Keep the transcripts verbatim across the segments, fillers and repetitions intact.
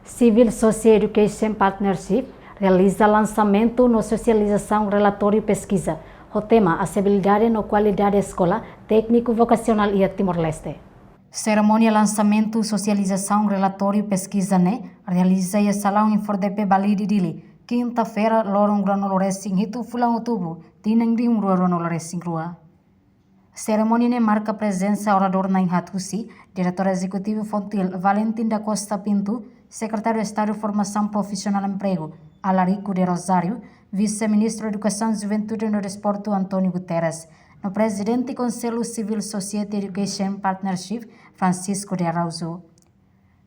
Civil Society Education Partnership realiza lansamentu no sosializasaun relatóriu peskiza ho tema Asesibilidade no Kualidade Eskola Tékniku Vokasionál iha Timor-Leste. Serimónia lansamentu sosializasaun relatóriu peskiza ne'e realiza iha Salaun Infordepe Balide, Dili, kinta-feira, loron ruanulu-resin-hitu fulan Outubru, tinan rihun rua ruanulu-resin-rua. Serimónia ne'e marka prezensa oradór na'in-haat husi Diretór Ezekutivu Fontuil, Valentim da Costa Pinto, Sekretáriu Estadu Formasaun Profisionál no Empregu, Alarico de Rosário, Vise-Ministru Edukasaun, Juventude no Desportu, António Guterres, no Prezidente Konsellu Civil Society Education Partnership, Francisco de Araújo.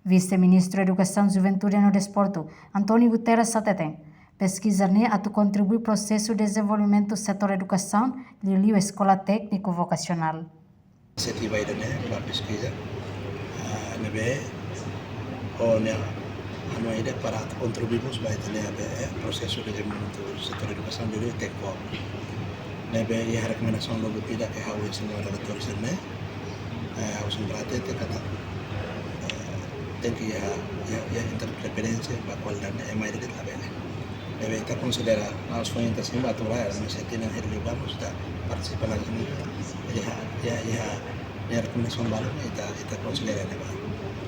Vise-Ministru Edukasaun, Juventude no Desportu, António Guterres hateten, peskiza ne'e atu kontribui prosesu dezenvolvimentu setór edukasaun, liuliu Eskola Tékniku Vokasionál. Inisiativa ida-ne'e ba peskiza, ah, ne'ebé, o ne'e, anu ida para atu kontribui mós ba ita-nia be, eh, prosesu dezenvolvimentu setór edukasaun, liuliu TEKVO. Ne'ebé iha rekomendasaun lubuk ida ke ha'u iha señór relatóriu sira-ne'e, eh, ha'u sempre hatete katak, eh, tenke iha, iha, iha interdependénsia ba kualidade, ema ida de'it labele. Ne'ebé ita konsidera, na os fuentes simba atu raya, mas ita-nia heri liu ba mós ita partisipa la sini, iha, iha, iha, iha rekomendasaun balu, ita, ita konsidera ne'ebá.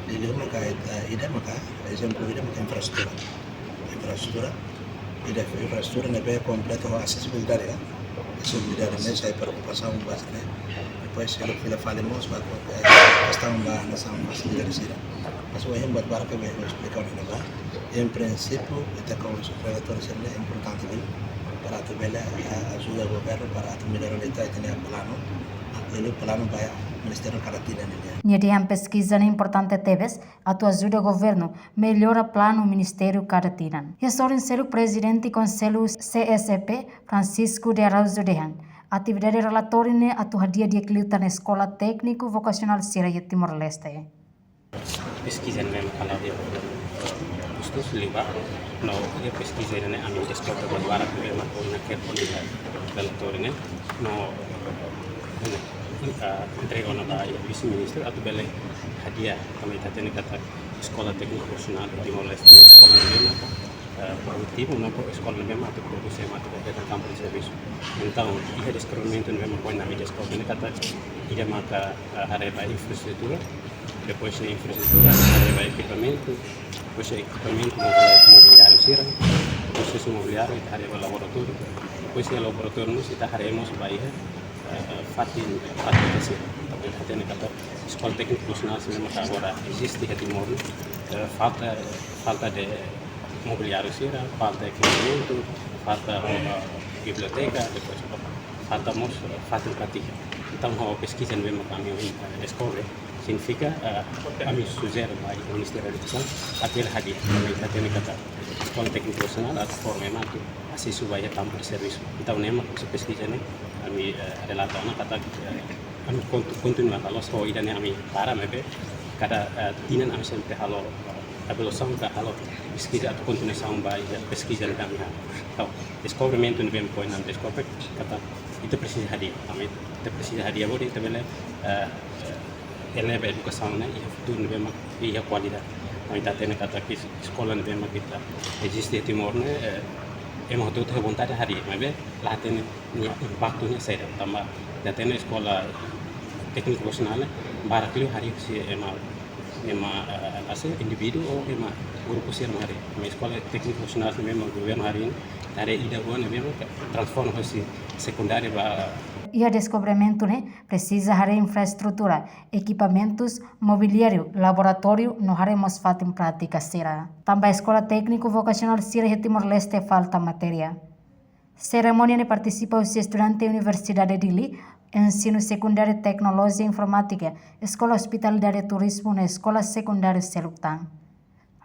Liuliu maka ita, ida maka, ezemplu ida maka infraestrutura. Infraestrutura, ida infraestrutura ne'ebé kompletu ho asesibilidade, ya. Asesibilidade ne'e sai preokupasaun barak ne'e. Depois, ha'u fila fali mós ba, eh, kestaun ba hanesan fasilidade sira. Mas ohin buat barak ke bele esplika ne'ebá. Em prinsípiu, ita komu relatóriu sira-ne'e importante liu para atu bele, eh, ajuda governu para atu mellora ita, ita-nia planu, liuliu planu ba ministériu kada tinan ne'e. Nia dehan peskiza ne'e importante tebes atu ajuda governu mellora planu ministériu kada tinan. Iha sorin seluk, Prezidente Konsellu C S E P, Francisco de Araújo dehan, atividade relatóriu ne'e atu hadi'a di'ak liután Eskola Tékniku Vokasionál sira iha Timor-Leste. Peskiza ne'e memang kalau dia khusus liba, no, iha peskiza ne'e ami deskobre buat barak ne'ebé mak ona ke poni relatóriu ne'e, no, ne'e, ah, entrega ona ba iha Vise-Ministru atu bele hadi'a, tanba ita hatene katak Eskola Tékniku Vokasionál Timor-Leste ne'e eskola ne'ebé mak, eh, produtivu, no eskola ne'ebé mak atu produse ema atu kompleta kampu de servisu. Entaun, iha deskobrimentu ne'ebé mak ohin ami deskobre ne'e katak ida maka, eh, haree ba infraestrutura, depois de infraestrutura, haree ba ekipamentu, depois de ekipamentu, mobiliáriu, mobiliáriu sira, prosesu mobiliáriu, haree ba laboratóriu, depois de laboratóriu mós ita haree mós ba iha, eh, fatin, fatin sira. Tanba ita hatene katak Eskola Tékniku Vokasionál sira maka agora eziste iha Timor, eh, falta, falta de mobiliáriu sira, falta ekipamentu, falta, eh, biblioteka, depois falta mós, eh, fatin prátika. Entaun, ho peskiza ne'ebé mak ami ohin, eh, deskobre, signifika, eh, ami sujere ba Ministériu Edukasaun atu bele hadi'a, ami hatene katak Eskola Tékniku Vokasionál atu forma ema atu asesu ba iha kampu de servisu. Entaun, ne'e mak husi peskiza ne'e ami, eh, relata ona katak, eh, ami kontu-, kontinua, la'ós ho ida-ne'e ami para, maibé kada, eh, tinan ami sempre halo, eh, evolusaun ka halo peskiza atu kontinuasaun ba iha peskiza ne'ebé ami halo. Entaun, deskobrimentu ne'ebé mak ohin ami deskobre katak ita presiza hadi'a, ami ita presiza hadi'a hodi ita bele, eh, eh, eleva edukasaun ne'e iha futuru ne'ebé mak iha kualidade. Ami hatene katak eskola ne'ebé mak eziste iha Timor ne'e, eh, ema hotu-hotu iha vontade hadi'a, maibé la hatene nia impaktu ne'e saida. Tanba ita hatene Eskola Tékniku Vokasionál ne'e barak liu hadi'a husi ema, ema, eh, hanesan indivíduu ou ema grupu sira mak hadi'a. Maibé Eskola Tékniku Vokasionál ne'ebé mak governu hadi'a, hadi'a ida rua ne'ebé mak transforma husi sekundáriu ba. Iha deskobrimentu ne'e presiza haree infraestrutura, ekipamentus, mobiliáriu, laboratóriu, no haree mós fatin prátika sira. Tanba Eskola Tékniku Vokasionál sira iha Timor-Leste falta matéria. Serimónia ne'e partisipa husi estudante Universidade Dili, Ensinu Sekundáriu Teknolojia Informátika, Eskola Ospitalidade Turizmu no eskola sekundáriu seluk tan.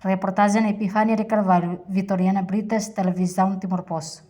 Reportajen Epifania de Carvalho, Vitoriana Brites, Televizaun Timor Post.